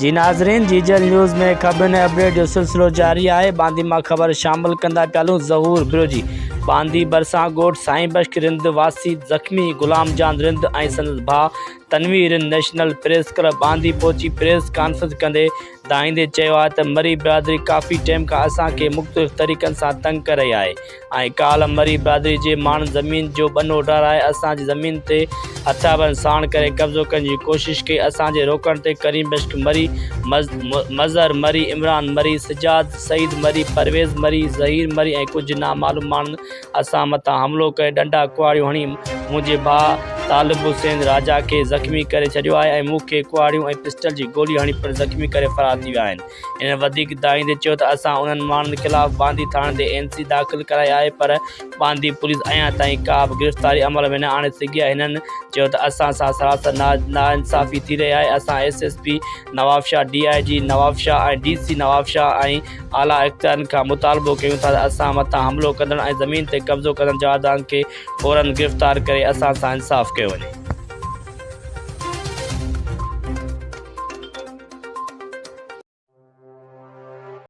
جي ناظرين جيجل نيوز ۾ خبرن ۽ اپڊيٽ جو سلسلو جاري آهي باندي مان خبر شامل ڪندا پيا هلون ظهور بروجي باندي ڀرسان ڳوٺ سائين بخش رند واسي زخمي غلام جان رند ۽ سندس ڀاء Tanveer Rind national press club Bandi پهچي پريس ڪانفرنس ڪندي دانهيندي چيو آهي ته مري برادري ڪافي ٽيم کان اسان کي مختلف طريقن سان تنگ ڪري رهي آهي ۽ ڪالهه مري برادري جي ماڻهن زمين جو ٻنو ڊاهرائي اسان جي زمين تي هٿياربند ساڻ ڪري قبضو ڪرڻ جي ڪوشش ڪئي، اسان جي روڪڻ تي ڪريم بخش مري، مظهر مري، عمران مري، سجاد سعيد مري، پرويز مري، ظهير مري ۽ ڪجهه نامعلوم ماڻهن اسان مٿان حملو ڪري ڏنڊا ڪهاڙيون هڻي منهنجي ڀاء طالب حسين راجا کي زخمي ڪري ڇڏيو آهي ۽ مون کي ڪهاڙيون ۽ پسٽل جي گولي هڻي پڻ زخمي ڪري فرار ٿي ويا آهن. هن وڌيڪ دانهيندي چيو ته اسان انهن ماڻهن خلاف باندي ٿاڻي تي اين سي داخل ڪرائي آهي پر باندي پوليس اڃا تائين ڪا به گرفتاري عمل ۾ نه آڻي سگهي آهي هنن چيو ته اسان سان سراسر ناانصافي ٿي رهي آهي اسان S S P Nawabshah D I G Nawabshah ۽ D C Nawabshah ۽ اعليٰ اختيارين کان مطالبو ڪيون ٿا ته اسان مٿان حملو ڪندڙن ۽ زمين تي قبضو ڪندڙ جوابدارن کي فورن گرفتار ڪري اسان سان انصاف ڪيو وڃي.